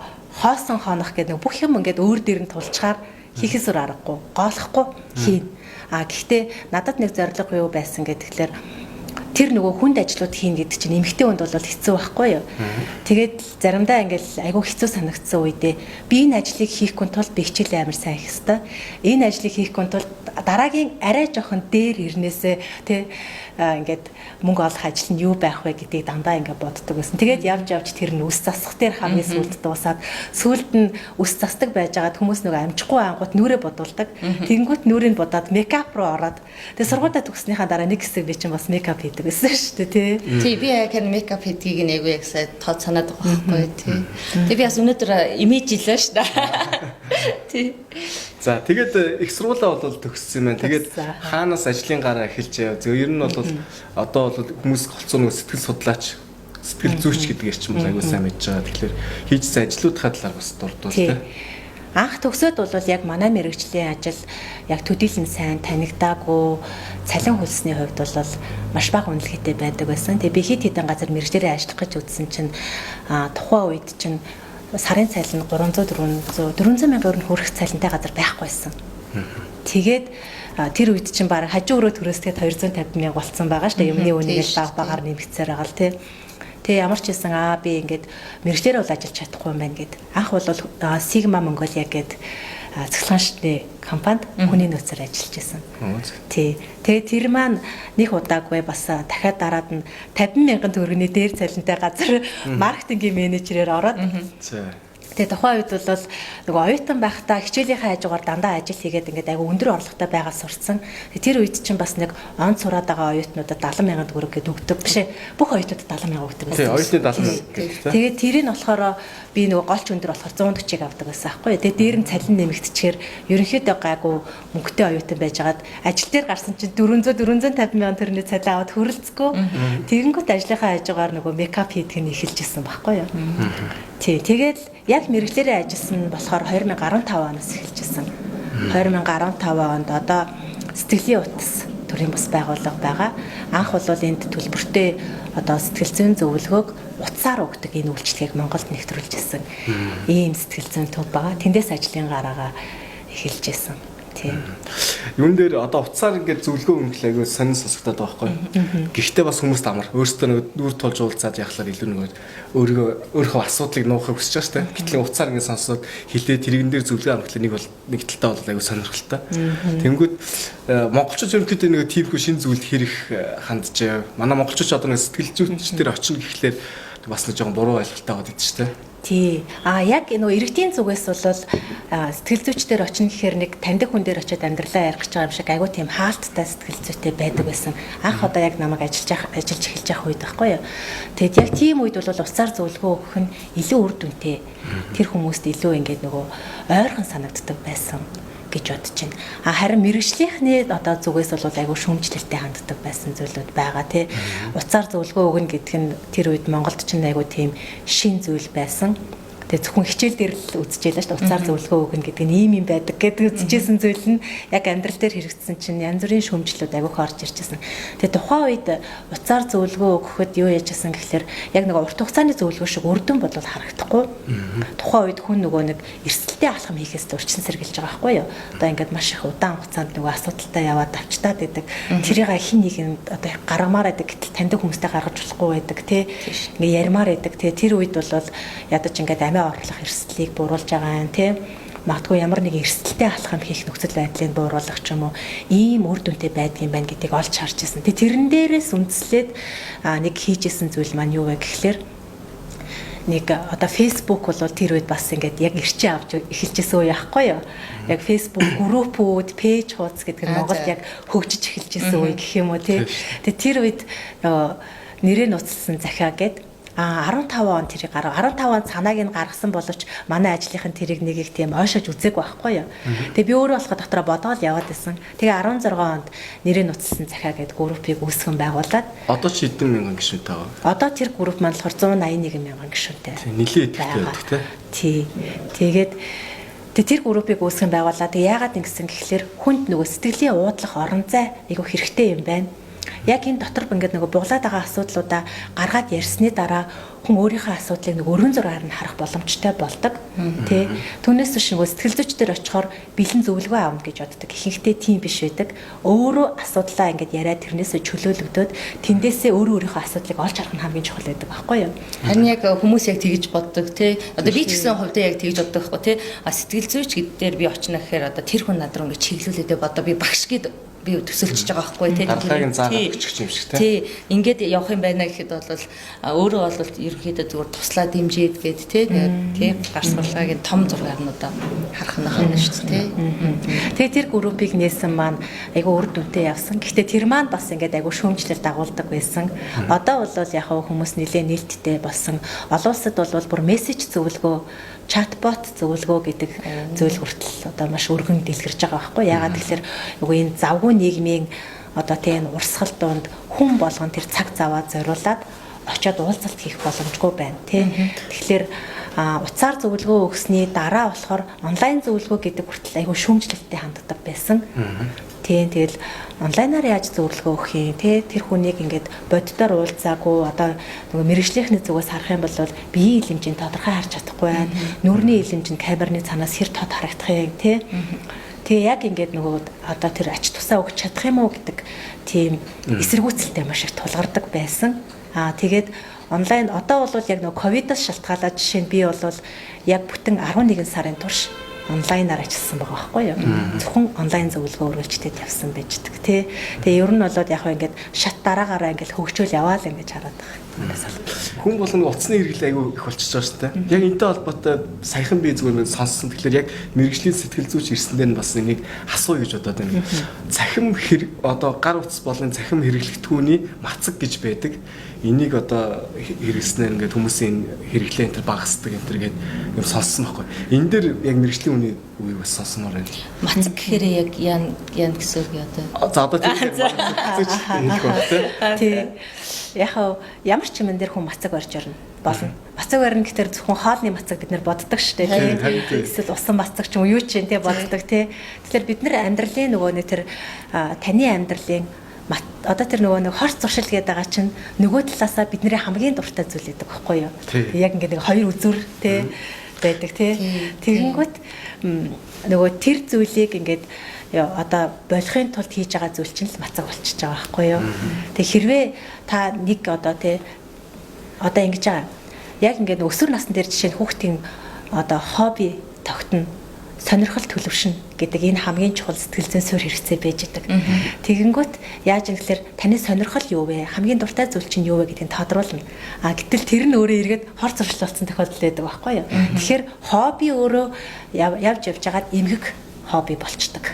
[SPEAKER 3] хоосон хонох гэдэг бүх юм ингээд өөр дээр нь тулчаар хийхээс өөр аргагүй, гоолохгүй хийн. А гэхдээ надад нэг зорилго юу байсан гэхээр тэр нөгөө хүнд ажлууд хийн гэдэг чинь эмэгтэй хүнд бол хэцүү байхгүй юу. Тэгээд заримдаа ингээл айгүй хэцүү санагдсан үедээ би энэ ажлыг хийхгүй тул би хичээлээ амар сайн хийх хэвээр. Энэ ажлыг хийхгүй тул дараагийн арай жоохон дээр ирнээсээ тий ингээд мөнгө олох ажил нь юу байх вэ гэдгийг дандаа ингээд боддог байсан. Тэгээд явж явж тэр нь үс засах дээр хамгийн сүүлд дуусаад сүүлд нь үс засдаг байжгаад хүмүүс нөгөө амжихгүй ангууд нүрээ бодуулдаг. Тэгэнгүүт нүрийг бодоод мейкап руу ороод тэгээд сургуультай төгснөхийн дараа нэг хэсэг би чинь бас мейкап хийдэг байсан шүү дээ тий.
[SPEAKER 2] Тий, би яг харин мейкап хийдгийг нь айгүй яг сайн тод санаад байгаа байхгүй тий. Тэгээ би бас өнөөдөр имиж илээ шүү дээ. Тий.
[SPEAKER 1] За тэгээд их сургуулаа бол төгссөн юм байна. Тэгээд хаанаас ажлын гараа эхэлж яв. Зөв ер нь бол одоо бол хүмүүс голцоо нэг сэтгэл судлаач, сэтгэл зүйч гэдэг эрчим бол аягүй сайн мэдж байгаа. Тэгэхээр хийжсэн ажлуудынхаа талаар бас дурдвал тий.
[SPEAKER 3] Анх төгсөөд бол яг манай мэрэгжлийн ажил яг төдийлөн сайн танигдаагүй, цалин хөлсний хувьд бол маш бага үнэлгээтэй байдаг байсан. Тэгээ би хэд хэдэн газар мэрэгжлээрээ ажиллах гэж үзсэн чинь тухайн үед чинь сарын цалин 300 400 400 мянган өрн хүрэх цалинтай газар байхгүй байсан. Тэгээд тэр үед чинь бараг хажуу өрөө төрөөсгээд 250 мянга болцсон байгаа шүү дээ. Юмны үнэ баг багаар нэмэгдсээр байгаа л тий. Тэгээ ямар ч байсан би ингээд мэрэгжлээрээ бол ажиллаж чадахгүй юм байна гэд. Анх бол Sigma Mongolia гэд цэцлэн шатны компанид хүний нөөцөөр ажиллаж байсан. Тий. Тэгээ тэр маань нэг удаагүй бас дахиад дараад нь 50 мянган төгрөгийн дээр цалинтай газар маркетингийн менежерээр ороод. Тэгээ тухайн үед бол нөгөө оюутан байхдаа хичээлийнхээ хажуугаар дандаа ажил хийгээд ингээд айгүй өндөр орлоготой байгаа сурцсан. Тэр үед чинь бас нэг он сураад байгаа оюутнуудад 70 мянган төгрөг гээд өгдөг. Биш ээ. Бүх оюутнуудад 70 мянга өгдөг
[SPEAKER 1] байсан. Тий, оюутны 70 мянга гэдэг.
[SPEAKER 3] Тэгээд тэрийг нь болохоор би нөгөө голч өндөр болохоор 140-ыг авдаг байсан аахгүй. Тэгээд дээр нь цалин нэмэгдчихээр ерөнхийдөө гайгүй мөнгөтэй оюутан байжгаад ажил дээр гарсан чинь 400 450 мянган төгрөгийн цалин аваад хөрөлцөхгүй. Тэгэнгүүт ажлынхаа хажуугаар нөгөө мейкап хийдэг нь эхэлж исэн байхгүй юу. Тий, тэгээд яг мэрэгжлээрээ ажилласан нь болохоор 2015 оноос эхэлж исэн. 2015 онд одоо сэтгэлийн утас төрийн бас байгууллага байгаа. Анх бол энд төлбөртэй одоо сэтгэл зүйн зөвлөгөөг утсаар өгдөг энэ үйлчилгээг Монголд нэвтрүүлж исэн. Ийм сэтгэл зүйн төв байгаа. Тэндээс ажлын гараагаа эхэлж исэн. Тийм.
[SPEAKER 1] Юун дээр одоо утсаар ингээд зөвлөгөө өгөх айгүй сонин сонсогдоод байгаа байхгүй. Гэхдээ бас хүмүүст амар. Өөрсдөө нөгөө нүүр тулж уулзаад яхалаар илүү нөгөө өөрийнхөө асуудлыг нуухыг хүсэж байгаа шүү дээ. Гэтэл утсаар ингээд сонсоод хилээ тэрэгэн дээр зөвлөгөө авах нэг бол нэг талдаа бол айгүй сонирхолтой. Тэнгүүд монголчууд ерөнхийдөө нөгөө тиймэрхүү шин зүйлд хэрэг хандж. Манай монголчууд одоо нэг сэтгэл зүйч дээр очино гэхлээр бас нэг жоохон буруу ойлголттой байгаад идэв шүү дээ.
[SPEAKER 3] Тий. А яг нөгөө иргэдийн зүгээс бол сэтгэл зүйчдэр очино гэхээр нэг таньдаг хүн дээр очиод амьдралаа ярих гэж байгаа юм шиг айгүй тийм хаалттай сэтгэл зүйтэй байдаг байсан. Анх одоо яг намайг ажиллаж эхэлж явах үед байхгүй юу. Тэгэд яг тийм үед бол уцаар зөвлөгөө өгөх нь илүү үр дүнтэй. Тэр хүмүүст илүү ингээд нөгөө ойрхон санагддаг байсан гэж бодож байна. А харин мэрэгжлийнхний одоо зүгээс бол айгүй шүүмжлэлтэй ханддаг байсан зүйлүүд байгаа тий. Уцаар зөвлөгөө өгнө гэдг нь тэр үед Монголд ч айгүй тийм шин зүйл байсан. Тэгээ зөвхөн хичээл дээр л үзчихээлээ шүү дээ. Утсаар зөвлөгөө өгнө гэдэг нь ийм юм байдаг гэдэг үзчихсэн зүйл нь яг амьдрал дээр хэрэгжсэн чинь янз бүрийн шүүмжлүүд агиох орж ирчихсэн. Тэгээ тухайн үед утсаар зөвлөгөө өгөхөд юу яажсэн гэхлээр яг нэг урт хугацааны зөвлөгөө шиг үр дүн бодвол харагдахгүй. Тухайн үед хүн нөгөө нэг эрсдэлтэй алхам хийхээс л урьдчилан сэргийлж байгаа байхгүй юу? Одоо ингээд маш их удаан хугацаанд нөгөө асуудалтай яваад авчтаад байдаг. Тэрийг хин нэг нь одоо гаргамаар байдаг гэтэл таньдаг хүмүүстэй гаргаж болохгүй байдаг тий. Ингээ ярмаар байдаг тий. Тэр үед бол ядаж ингээд амиа орлох эрсдлийг бууруулж байгаа юм тий. Магадгүй ямар нэг эрсдэлтэй алхам хийх нөхцөл байдлыг бууруулах ч юм уу ийм үр дүнтэй байдгийн байна гэдгийг олж харж ирсэн. Тэгээ тэрэн дээрээс үндэслээд нэг хийжсэн зүйл маань юу вэ гэхлээр нэг одоо Facebook бол тэр үед бас ингээд яг эрчээ авч эхэлжсэн үе яахгүй юу? Яг Facebook группүүд, пэйж хуудас гэдэг нь Монголд яг хөгжиж эхэлжсэн үе гэх юм уу тий. Тэгээ тэр үед нөгөө нэрээ нууцлсан захиа гээд 15 он тэрийг гарав. 15 он санааг нь гаргасан боловч манай ажлынхан тэрийг нэг их тийм ойшож үзээгүй байхгүй юу. Тэгээ би өөрөө болохоо дотроо бодоол яваад исэн. Тэгээ 16 онд нэрээ нууцлсан захиа гэдэг группийг үүсгэн байгуулад
[SPEAKER 1] одоо ч хэдэн мянган гишүүнтэй байгаа.
[SPEAKER 3] Одоо тэр групп маань болохоор 181 мянган гишүүнтэй.
[SPEAKER 1] Тийм, нэлээд идэвхтэй байдаг тий.
[SPEAKER 3] Тий. Тэгээд тэр группийг үүсгэн байгуулад яагаад ингэсэн гэхлээр хүнд нөгөө сэтгэлийн уудлах орон зай айгүй хэрэгтэй юм байна. Яг энэ дотор ингээд нөгөө буглаад байгаа асуудлуудаа гаргаад ярьсны дараа хүн өөрийнхөө асуудлыг нэг өргөн зургаар нь харах боломжтой болдог. Тэ. Түүнээс биш нөгөө сэтгэл зүйч дээр очихоор бэлэн зөвлөгөө авна гэж боддог. Ихэнхдээ тийм биш байдаг. Өөрөө асуудлаа ингээд яриад тэрнээсээ чөлөөлөгдөөд тэндээсээ өөрөө өөрийнхөө асуудлыг олж харах нь хамгийн чухал байдаг байхгүй юу?
[SPEAKER 4] Харин яг хүмүүс яг тэгж боддог тий. Одоо би ч гэсэн хувьдаа яг тэгж боддог байхгүй тий. А сэтгэл зүйч гэдэг дээр би очно гэхээр одоо тэр хүн над руу ингээд чиглүүлээдээ бодоо би багш гэд би төсөөлчихөж байгаа байхгүй тий.
[SPEAKER 1] Дарлагын заагаад өччих юм шиг
[SPEAKER 4] тий. Ингээд явах юм байна гэхэд бол өөрөө бол ерөнхийдөө зүгээр туслаа дэмжиж гээд тий. Тий гарсгалгааг том зургаарнуудаа харах нь байна шүү дээ тий.
[SPEAKER 3] Тэгээ тэр группийг нээсэн маань айгүй үр дүнтэй явсан. Гэхдээ тэр маань бас ингээд айгүй шүүмжлэл дагуулдаг байсан. Одоо бол яг хүмүүс нэлээ нээлттэй болсон. Олон улсад бол бүр мессеж зөвлөгөө, чатбот зөвлөгөө гэдэг зүйл хүртэл одоо маш өргөн дэлгэрж байгаа байхгүй. Яагаад гэхээр нөгөө энэ завгүй нийгмийн одоо тийм урсгал донд хүн болгон тэр цаг заваа зориулаад очиод уулзалт хийх боломжгүй байна тий. Тэгэхээр утсаар зөвлөгөө өгсөний дараа болохоор онлайн зөвлөгөө гэдэг хүртэл айгүй шүүмжлэлтэй ханддаг байсан. Тийм, тэгэл онлайнаар яаж зөвлөгөө өгөх юм те, тэр хүнийг ингээд боддоор уулзаагүй одоо нөгөө мэрэгжлийнхний зүгээс харах юм бол биеийн илэмжийг тодорхой харж чадахгүй байна. Нүрний илэмж нь камерны цаанаас хэр тод харагдах юм те. Тэгээ яг ингээд нөгөө одоо тэр ач тусаа өгч чадах юм уу гэдэг тийм эсэргүүцэлтэй маш их тулгардаг байсан. Тэгээд онлайн одоо бол яг нөгөө ковидоос шалтгаалаад жишээ нь би бол яг бүтэн 11 сарын турш онлайнаар ажилласан байгаа байхгүй юу. Зөвхөн онлайн зөвлөгөө үргэлжлээд явсан байждаг тий. Тэгээ ер нь болоод яг ингээд шат дараагаараа ингээд хөгжөөл яваал ингэж хараад байгаа.
[SPEAKER 1] Хүн болгоны утасны хэрэглээ айгүй их болчихж байгаа шүү дээ. Яг энэтэй холбоотой саяхан би зүгээр нэг сонссон. Тэгэхээр яг мэрэгжлийн сэтгэл зүйч ирсэн дээр нь бас энийг асууя гэж бодоод байна. Цахим одоо гар утас болон цахим хэрэглэгдэхүүний мацаг гэж байдаг. Энийг одоо хэрэглэснээр ингээд хүмүүсийн хэрэглээ энэ төр багасдаг энэ төр гээд юм сонссон байхгүй. Энэ дээр яг мэрэгжлийн үний үгийг бас сонсомоор байна.
[SPEAKER 4] Мацаг гэхээр яг яан яан гэсэн үг одоо.
[SPEAKER 1] За одоо тийм зүйч хэлэх байх тий.
[SPEAKER 3] Тий. Яг ямар ч юм дээр хүн мацаг барьж орно болно. Мацаг барина гэхээр зөвхөн хоолны мацаг бид нэр боддог шүү дээ тий. Эсвэл усан мацаг ч юм уу юу ч юм тий боддог тий. Тэгэхээр бид нэр амьдралын нөгөө нэг тэр таны амьдралын одоо тэр нөгөө нэг хорц зуршил гэдэг байгаа чинь нөгөө талаасаа бидний хамгийн дуртай зүйл гэдэг багхгүй юу? Яг ингээд нэг хоёр үзүр тий байдаг тий. Тэгэнгүүт нөгөө тэр зүйлийг ингээд одоо болохын тулд хийж байгаа зүйл чинь л мацаг болчихж байгаа байхгүй юу? Тэг хэрвээ та нэг одоо тий одоо ингэж байгаа. Яг ингээд өсвөр насн дээр жишээ нь хүүхдийн одоо хобби тогтно, сонирхол төлөвшнө гэдэг энэ хамгийн чухал сэтгэл зүйн суурь хэрэгцээ байж идэг. Тэгэнгүүт яаж юм гэхээр таны сонирхол юу вэ? Хамгийн дуртай зүйл чинь юу вэ гэдгийг тодруулна. А гэтэл тэр нь өөрөө эргээд хор зуршил болсон тохиолдол байдаг байхгүй юу? Тэгэхээр хобби өөрөө явж явж байгаад эмгэг хобби болчдөг.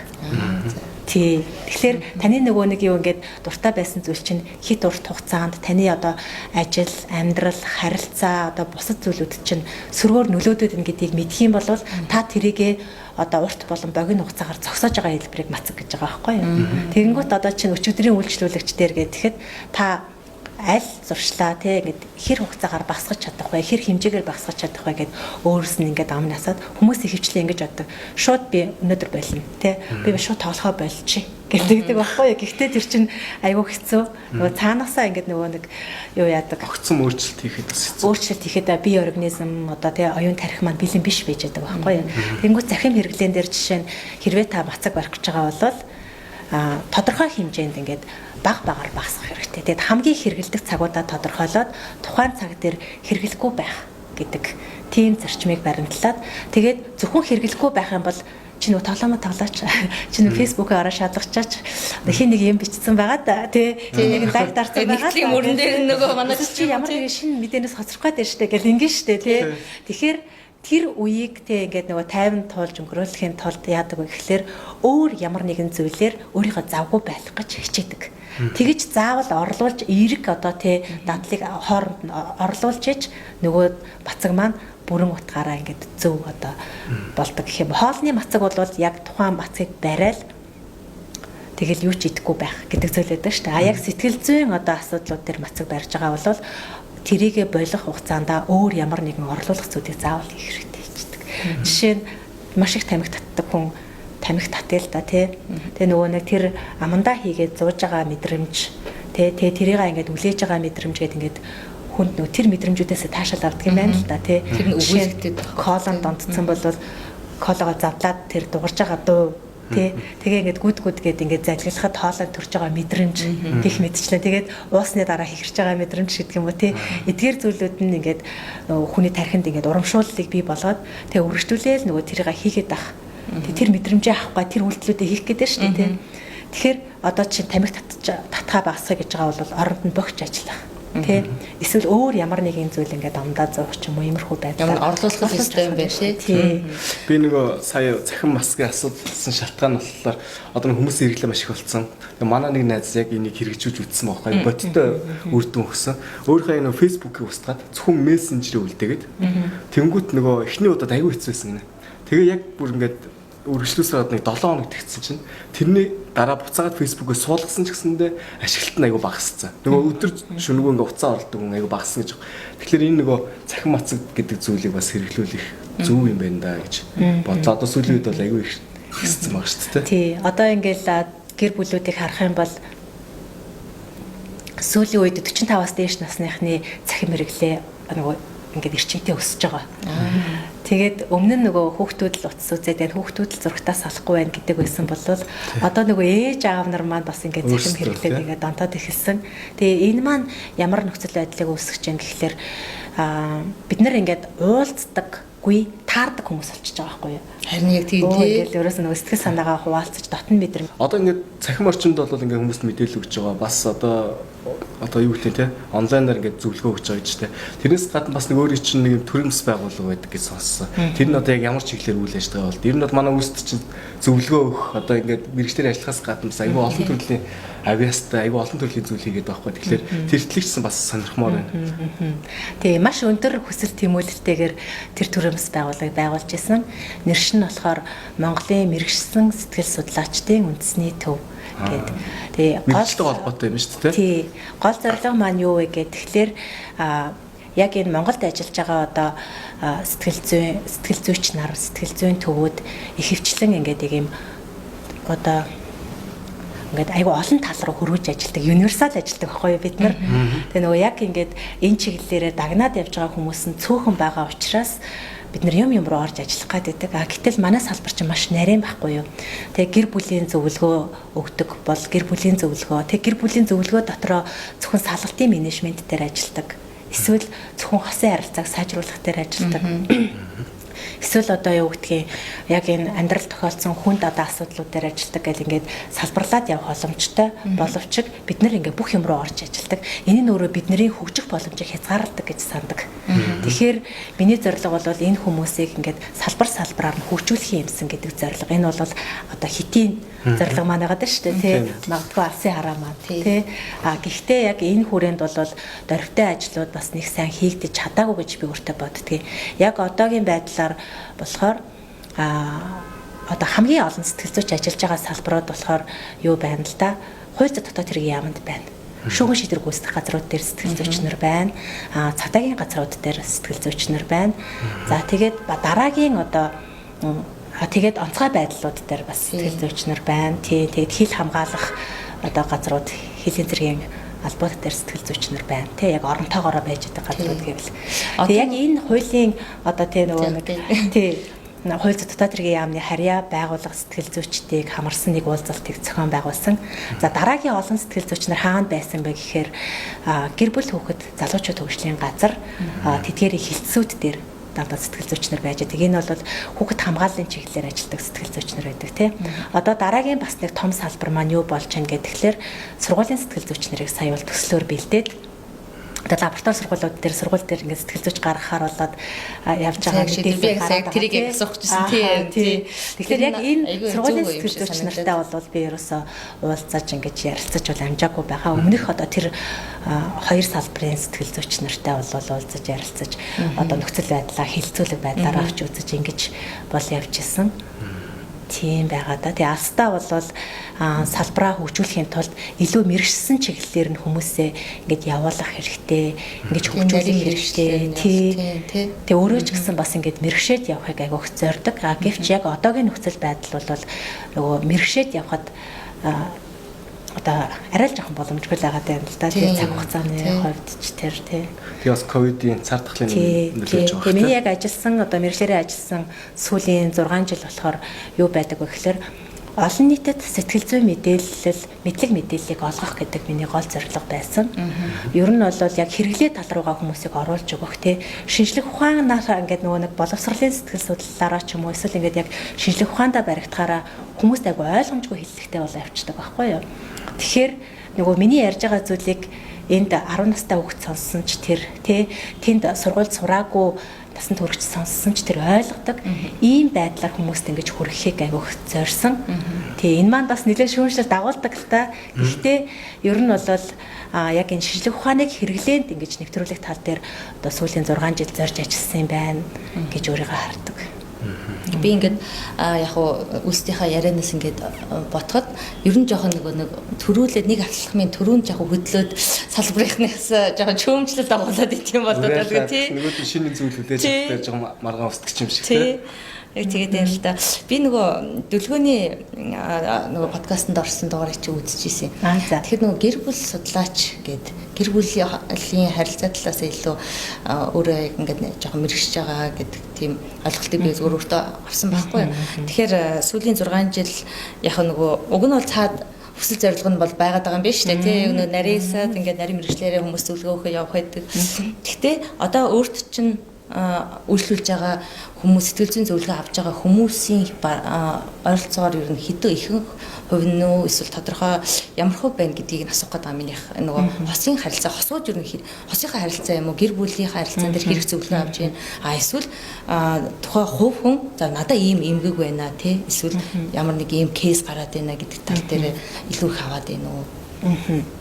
[SPEAKER 3] Тий. Тэгэхээр таны нөгөө нэг юу ингээд дуртай байсан зүйл чинь хит урт хугацаанд таны одоо ажил, амьдрал, харилцаа одоо бусад зүйлүүд чинь сөргөөр нөлөөдөд ин гэдгийг мэдх юм бол та тэрийгэ одоо урт болон богино хугацаагаар зогсоож байгаа хэлбэрийг мацаг гэж байгаа байхгүй юу. Тэгэнгүүт одоо чинь өчигдрийн үйлчлүүлэгч дээр гэхэд та Аль зуршлаа те ингээд хэр хугацаагаар багасгах чадах вэ? Хэр хэмжээгээр багасгах чадах вэ гэд өөрөөс нь ингээд ам насаад хүмүүс ихэвчлэн ингэж боддог. Шууд би өнөөдөр болно те. Би шууд тоглохоо болчих гэдэг байхгүй юу. Гэхдээ тэр чинь айгүй хэцүү. Нөгөө цаанаасаа ингээд нөгөө нэг юу яадаг.
[SPEAKER 1] Огцом өөрчлөлт хийхэд бас хэцүү.
[SPEAKER 3] Өөрчлөлт хийхэд бие организм одоо тий оюун тарих маань бэлэн биш байж байгаа байхгүй юу. Тэнгүүт захим хэрэглэн дээр жишээ нь хэрвээ та мацаг барих гэж байгаа бол тодорхой хэмжээнд ингээд баг багаар багасгах хэрэгтэй. Тэгээд хамгийн хэрэгэлдэг цагуудаа тодорхойлоод тухайн цаг дээр хэрэглэхгүй байх гэдэг тийм зарчмыг баримтлаад, тэгээд зөвхөн хэрэглэхгүй байх юм бол чи нөгөө тоглоомоо тоглооч, чи нөгөө фэйсбүүкээ ороо шалгачаач, хин нэг юм бичсэн байгаа да тий, хин нэг лайк дарсан байгаа.
[SPEAKER 4] Нэгтгэлийн мөрөн дээр нөгөө манай
[SPEAKER 3] чи ямар нэгэн шинэ мэдээнээс хоцрох гээд байна штэ гэл ингэн штэ тий. Тэгэхээр тэр үеийг те ингээд нөгөө тайван туулж өнгөрөөлөхийн тулд яадаг вэ гэхлээр өөр ямар нэгэн зүйлээр өөрийгөө завгүй байх гэж хичээдэг. Тэгэж заавал орлуулж эерэг одоо те дадлыг хооронд нь орлуулж ич нөгөө бацаг маань бүрэн утгаараа ингээд зөв одоо болдог гэх юм. Хоолны мацаг бол яг тухайн мацгийг барайл тэгэл юу ч идэхгүй байх гэдэг зүйл байдаг шүү дээ. А яг сэтгэл зүйн одоо асуудлууд дээр мацаг барьж байгаа бол тэрийгэ болох хугацаанд өөр ямар нэгэн орлуулах зүйлийг заавал хийх хэрэгтэй хийдэг. Жишээ нь маш их тамхи татдаг хүн тамхи татъя л да тий. Тэгээ нөгөө нэг тэр амандаа хийгээд зууж байгаа мэдрэмж тий, тэгээ тэрийг ингээд үлээж байгаа мэдрэмж гээд ингээд хүнд нөгөө тэр мэдрэмжүүдээс таашаал авдаг юм байна л да тий.
[SPEAKER 4] Тэр нь өгүүлэгдээд
[SPEAKER 3] колон донтцсон бол кологоо завлаад тэр дугарч байгаа дуу тий. Тэгээ ингээд гүд гүд гээд ингээд залгилахад хоолой төрж байгаа мэдрэмж гих мэтчлээ. Тэгээд уусны дараа хихэрч байгаа мэдрэмж гэдэг юм уу тий. Эдгээр зүйлүүд нь ингээд нөгөө хүний тархинд ингээд урамшууллыг бий болгоод тэгээ өргөжлүүлээл нөгөө тэрийг хийгээд ах. Тэр мэдрэмжээ авахгүй тэр үйлдэлүүдээ хийх гэдэг шүү дээ тий. Тэгэхээр одоо чинь тамхи татхаа багасгах гэж байгаа бол оронд нь богч ажиллах тий. Эсвэл өөр ямар нэгэн зүйл ингээд амдаа зуух ч юм уу иймэрхүү байдлаар
[SPEAKER 4] ямар орлуулах ёстой юм бэ
[SPEAKER 3] тий.
[SPEAKER 1] Би нөгөө сая цахим маскын асуудалсан шалтгаан нь болохоор одоо хүмүүс хэрэглээ маш их болсон. Тэгээ манай нэг найз яг энийг хэрэгжүүлж үзсэн байхгүй бодиттой үр дүн өгсөн. Өөрийнхөө энэ Facebook-ийг устгаад зөвхөн мессенжерээ үлдээгээд тэнгүүт нөгөө эхний удаад аягүй хэцүү байсан гинэ. Тэгээ яг бүр ингээд үргэлжлүүлсээр нэг 7 хоног тэгсэн чинь тэрний дараа буцаагаад Facebook-өө суулгасан ч гэсэндээ ашиглалт нь айгүй багассан. Нөгөө өдөр шөнөгүй ингээ уцаа оролдог хүн айгүй багассан гэж. Тэгэхээр энэ нөгөө цахим мацаг гэдэг зүйлийг бас хэрэглүүлэх зөв юм байна да гэж бодлоо. Одоо сүүлийн үед бол айгүй их хэссэн баг шүү дээ.
[SPEAKER 3] Тий. Одоо ингээл гэр бүлүүдийг харах юм бол сүүлийн үед 45-аас дээш насныхны цахим хэрэглээ нөгөө ингээд эрчимтэй өсөж байгаа. Тэгээд өмнө нь нөгөө хүүхдүүд л утас үзээд байна, хүүхдүүд л зурагтаас салахгүй байна гэдэг байсан бол одоо нөгөө ээж аав нар маань бас ингээд цахим хэрэглээд ингээд донтоод эхэлсэн. Тэгээ энэ маань ямар нөхцөл байдлыг үүсгэж байна гэхлээр бид нар ингээд уулздаггүй таардаг хүмүүс болчихж байгаа байхгүй юу?
[SPEAKER 4] Харин яг тийм тий.
[SPEAKER 3] Ингээд ерөөс нь нөгөө сэтгэл санаагаа хуваалцаж дотн мэдрэмж.
[SPEAKER 1] Одоо ингээд цахим орчинд бол ингээд хүмүүст мэдээлэл өгч байгаа. Бас одоо юу гэдэг те онлайнаар ингээд зөвлөгөө өгч байгаа гэж те. Тэрнээс гадна бас нэг өөрийн чинь нэг юм төрөмс байгууллага байдаг гэж сонссон. Тэр нь одоо яг ямар чиглэлээр үйл ажиллагаа бол ер нь бол манай үүсд чинь зөвлөгөө өгөх одоо ингээд мэргэжлээр ажиллахаас гадна бас айгүй олон төрлийн авиастай айгүй олон төрлийн зүйл хийгээд байгаа байхгүй. Тэгэхээр тэр төлөгчсөн бас сонирхмоор байна.
[SPEAKER 3] Тэгээ маш өндөр хүсэл тэмүүлэлтэйгээр тэр төрөмс байгууллагыг байгуулж исэн. Нэрш нь болохоор Монголын мэргэжсэн сэтгэл судлаачдын үндэсний төв гээд. Тэгээ
[SPEAKER 1] гол холбоотой юм шүү дээ.
[SPEAKER 3] Тий. Гол зорилго маань юу вэ гэхээр тэгэхээр яг энэ Монголд ажиллаж байгаа одоо сэтгэл зүйч нар, сэтгэл зүйн төвүүд ихэвчлэн ингээд яг юм одоо ингээд айгүй олон тал руу хөрвөж ажилладаг, универсал ажилладаг байхгүй юу бид нар. Тэгээ нөгөө яг ингээд энэ чиглэлээрээ дагнаад явж байгаа хүмүүс нь цөөхөн байгаа учраас бид нар юм руу орж ажиллах гээд байдаг. А гэтэл манай салбар чинь маш нарийн байхгүй юу. Тэгээ гэр бүлийн зөвлөгөө өгдөг бол гэр бүлийн зөвлөгөө. Тэгээ гэр бүлийн зөвлөгөө дотроо зөвхөн салгалтын менежмент дээр ажилладаг. Эсвэл зөвхөн хосын харилцааг сайжруулах дээр ажилладаг. Эсвэл одоо юу гэдгийг яг энэ амьдрал тохиолдсон хүнд одоо асуудлууд дээр ажилладаг гэл ингээд салбарлаад явах боломжтой боловч бид нар ингээд бүх юм руу орж ажилладаг. Энэ нь өөрөө бидний хөгжих боломжийг хязгаарладаг гэж сандаг. Тэгэхээр миний зорилго бол энэ хүмүүсийг ингээд салбар салбараар нь хөгжүүлэх юмсан гэдэг зорилго. Энэ бол одоо хитийн зорилго маань байгаа даа шүү дээ тий. Магадгүй алсын хараа маань тий. А гэхдээ яг энэ хүрээнд бол дөрвтэй ажлууд бас нэг сайн хийгдэж чадаагүй гэж би өөртөө боддгийг. Яг одоогийн байдлаар болохоор одоо хамгийн олон сэтгэл зүйч ажиллаж байгаа салбарууд болохоор юу байна л да? Хууль зүйн дотоод хэргийн яамд байна. Шүүхэн шийдвэр гүйцэтгэх газрууд дээр сэтгэл зүйч нар байна. Цагдаагийн газрууд дээр сэтгэл зүйч нар байна. За тэгээд дараагийн одоо тэгээд онцгой байдлууд дээр бас сэтгэл зүйч нар байна. Тий, тэгээд хил хамгаалах одоо газрууд, хилийн зэргийн албууд дээр сэтгэл зүйч нар байна. Тэ яг оронтойгоороо байж байгаа газрууд гэвэл. Тэг яг энэ хуулийн одоо тэ нөгөө нэг тий хууль зүйн дотоод хэргийн яамны харьяа байгууллага сэтгэл зүйчдийг хамарсан нэг уулзалтыг зохион байгуулсан. За дараагийн олон сэтгэл зүйч нар хаана байсан бэ гэхээр гэр бүл хүүхэд залуучууд хөгжлийн газар тэдгээрийн хилцүүд дээр дандаа сэтгэл зүйч нар байж байгаа. Энэ бол хүүхэд хамгааллын чиглэлээр ажилладаг сэтгэл зүйч нар байдаг тий. Одоо дараагийн бас нэг том салбар маань юу болж байна гэхээр сургуулийн сэтгэл зүйч нарыг сая бол төслөөр бэлдээд одоо лаборатори сургуулиуд дээр сургууль дээр ингээд сэтгэл зүйч гаргахаар болоод явж байгаа
[SPEAKER 4] мэдээлэл гараад тэрийг яг асуух гэсэн тий.
[SPEAKER 3] Тэгэхээр яг энэ сургуулийн сэтгэл зүйч нартай бол би ерөөсөө уулзаж ингэж ярилцаж бол амжаагүй байгаа. Өмнөх одоо тэр хоёр салбарын сэтгэл зүйч нартай бол уулзаж ярилцаж одоо нөхцөл байдлаа хэлцүүлэг байдлаар авч үзэж ингэж бол явж исэн. Тийм байгаа да. Тэгээ алстаа бол салбараа хөгжүүлэхийн тулд илүү мэрэгшсэн чиглэлээр нь хүмүүсээ ингэж явуулах хэрэгтэй, ингэж хөгжүүлэх хэрэгтэй. Тий. Тэгээ өөрөө ч гэсэн бас ингэж мэрэгшээд явахыг агиух зорддог. А гэвч яг одоогийн нөхцөл байдал бол нөгөө мэрэгшээд явхад одоо арай л жоохон боломжгүй л байгаа юм л да. Тэгээ цаг хугацааны хувьд ч тэр тий.
[SPEAKER 1] Тэгээ бас ковидын цар тахлын нөлөөж байгаа.
[SPEAKER 3] Тэгээ миний яг ажилласан одоо мэргэжлээрээ ажилласан сүүлийн 6 жил болохоор юу байдаг вэ гэхээр олон нийтэд сэтгэл зүйн мэдээлэл, мэдлэг мэдээллийг олгох гэдэг миний гол зорилго байсан. Ер нь бол яг хэрэглээ тал руугаа хүмүүсийг оруулж өгөх тий. Шинжлэх ухаанаараа ингээд нөгөө нэг боловсролын сэтгэл судлалаараа ч юм уу эсвэл ингээд яг шинжлэх ухаандаа баригдахаараа хүмүүст айгу ойлгомжгүй хэллэгтэй болоо явчихдаг байхгүй юу? Тэгэхээр нөгөө миний ярьж байгаа зүйлийг энд 10 настай хүүхэд сонссон ч тэр тий тэнд сургуульд сураагүй насан туршид сонссон ч тэр ойлгодог. Ийм байдлаар хүмүүст ингэж хүрэхийг агиух зорьсон. Тий энэ маань бас нэлээд шүүмжлэл дагуулдаг л та. Гэхдээ ер нь бол яг энэ шинжлэх ухааныг хэрэглээнд ингэж нэвтрүүлэх тал дээр одоо сүүлийн 6 жил зорж ажилласан юм байна гэж өөрийгөө хардаг.
[SPEAKER 4] Би ингээд яг уу үйлсдийнхаа ярианаас ингээд ботход ер нь жоохон нөгөө нэг төрүүлээд нэг атлахмын төрүүн жоохон хөдлөөд салбарынхнаас жоохон чөөмжлөл дагуулад идэх юм болоод
[SPEAKER 1] байна тий. Нөгөөд нь шинэ зүйл хүлээж авах жоохон маргаан устгах юм шиг тий.
[SPEAKER 4] Яг тэгээд юм л да. Би нөгөө дүлгөөний нөгөө подкастэнд орсон дугаарыг чи үзчихсэн. Тэгэхээр нөгөө гэр бүл судлаач гээд гэр бүлийн харилцаа талаас илүү өөрөө ингээд жоохон мэрэгшиж байгаа гэдэг тийм ойлголтыг би зөвхөн өөртөө авсан байхгүй юу. Тэгэхээр сүүлийн 6 жил яг нөгөө уг нь бол цаад хүсэл зорилго нь бол байгаад байгаа юм биш үү тий. Нөгөө нарийнсаад ингээд нарийн мэрэгчлэрээ хүмүүс зөвлөгөө өгөх явах байдаг. Гэхдээ одоо өөрт чинь үйлчлүүлж байгаа хүмүүс сэтгэл зүйн зөвлөгөө авч байгаа хүмүүсийн ойролцоогоор ер нь хэдэн ихэнх хувь нь үү эсвэл тодорхой ямар хувь байна гэдгийг нь асуух гэдэг минийх нөгөө хосын харилцаа хосууд ер нь хосынхаа харилцаа юм уу гэр бүлийнхаа харилцаан дээр хэрэг зөвлөгөө авч байна а эсвэл тухайн хувь хүн за надаа ийм эмгэг байна тий эсвэл ямар нэг ийм кейс гараад байна гэдэг тал дээр илүү их аваад байна уу.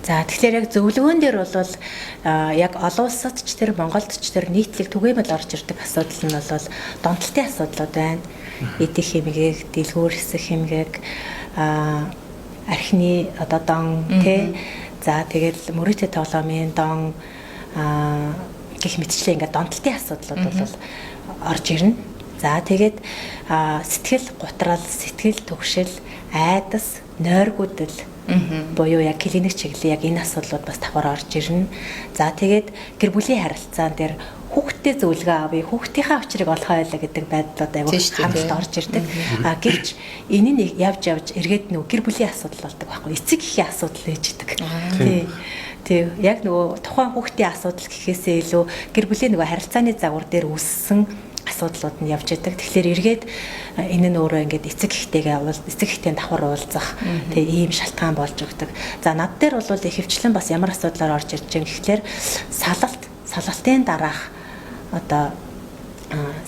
[SPEAKER 3] За тэгэхээр яг зөвлөгөөн дээр бол яг олон улсад ч тэр Монголд ч тэр нийтлэг түгээмэл орж ирдэг асуудал нь бол донтолтын асуудлууд байна. Идэх эмгэг, дэлгүүр хэсэх эмгэг, архины одоо дон тий. За тэгэл мөрөөдө тоглоомын дон гэх мэтчлээ ингээд донтолтын асуудлууд бол орж ирнэ. За тэгээд сэтгэл гутрал, сэтгэл түгшил, айдас, нойргүйдэл буюу яг клиник чиглэл яг энэ асуудлууд бас давхар орж ирнэ. За тэгээд гэр бүлийн харилцаан дээр хүүхдтэй зөвлөгөө авъя, хүүхдийнхээ учрыг олох байлаа гэдэг байдлууд аягүй хамт орж ирдэг. А гэвч энэ нь явж явж эргээд нөгөө гэр бүлийн асуудал болдог байхгүй. Эцэг эхийн асуудал байж идэг. Тий. Тий, яг нөгөө тухайн хүүхдийн асуудал гэхээсээ илүү гэр бүлийн нөгөө харилцааны загвар дээр үүссэн асуудлууд нь явж идэг. Тэгэхээр эргээд энэ нь өөрөө ингээд эцэг эхтэйгээ эцэг эхтэй давхар уулзах тэгээ ийм шалтгаан болж өгдөг. За над дээр бол ихэвчлэн бас ямар асуудлаар орж ирж байгаа гэхлээр салалтын дараах одоо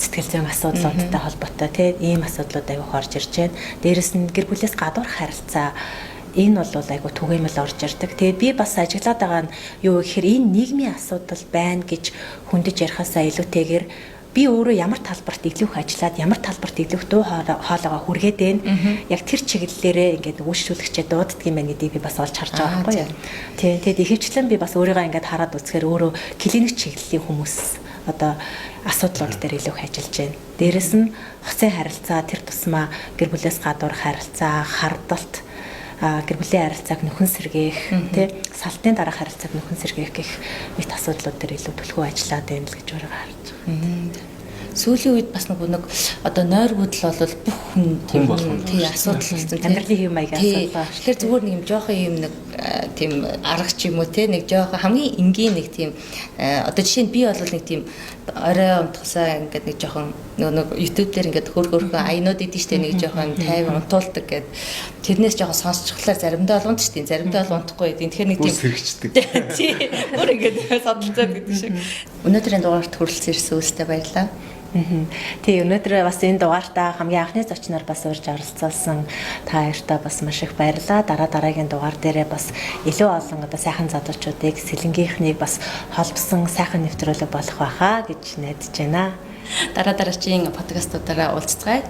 [SPEAKER 3] сэтгэл зүйн асуудлуудтай холбоотой тий ийм асуудлууд аягүй орж ирж байна. Дээрэс нь гэр бүлээс гадуурх харилцаа энэ бол айгүй түгээмэл орж ирдэг. Тэгээд би бас ажиглаад байгаа нь юу гэхээр энэ нийгмийн асуудал байна гэж хөндөж ярихаасаа илүүтэйгээр Би өөрөө ямар талбарт илүү их ажиллаад, ямар талбарт илүү их дуу хоолойгоо хүргээд байна. Яг тэр чиглэлээрээ ингээд үйлчлүүлэгчээ дууддаг юм байна гэдгийг би бас олж харж байгаа байхгүй юу. Тийм. Тэгэд ихэвчлэн би бас өөрийгөө ингээд хараад үзэхээр өөрөө клиник чиглэлийн хүмүүс одоо асуудлууд дээр илүү их ажиллаж байна. Дээрэс нь хосын харилцаа, тэр тусмаа гэр бүлээс гадуур харилцаа, хардалт, гэр бүлийн харилцааг нөхөн сэргээх, тий, салтын дараах харилцааг нөхөн сэргээх гэх мэт асуудлууд дээр илүү түлхүү ажиллаад байна л гэж өөрийгөө харж
[SPEAKER 4] байгаа. Сүүлийн үед бас нэг одоо нойр бүдэл бол бүх хүн
[SPEAKER 1] тийм
[SPEAKER 4] асуудал болсон.
[SPEAKER 3] Амьдралын хэв маягийн асуудал.
[SPEAKER 4] Тэгэхээр зүгээр нэг юм жоохон юм нэг тийм арга ч юм уу те нэг жоохон хамгийн энгийн нэг тийм одоо жишээ нь би бол нэг тийм орой унтахсаа ингээд нэг жоохон нэг YouTube дээр ингээд хөр хөрхөн аянууд идэв штэ, нэг жоохон тайван унтуулдаг гэд тэрнээс жоохон сонсчихлаар заримдаа бол унтж тийм, заримдаа бол унтахгүй гэдэг. Тэгэхээр нэг
[SPEAKER 1] тийм сэрэгчдэг.
[SPEAKER 4] Тий. Бүр ингээд садалцаад гэдэг шиг. Өнөөдрийн дугаарт хүрэлцэн ирсэн үйлстэй баярлалаа.
[SPEAKER 3] Тий, өнөөдөр бас энэ дугаартаа хамгийн анхны зочноор бас урьж оролцуулсан та хоёртаа бас маш их баярлалаа. Дараа дараагийн дугаар дээрээ бас илүү олон одоо сайхан залуучуудыг, сэлэнгийнхнийг бас холбосон сайхан нэвтрүүлэг болох байхаа гэж найдаж байна.
[SPEAKER 4] Дараа дараагийн подкастуудаараа уулзцгаая.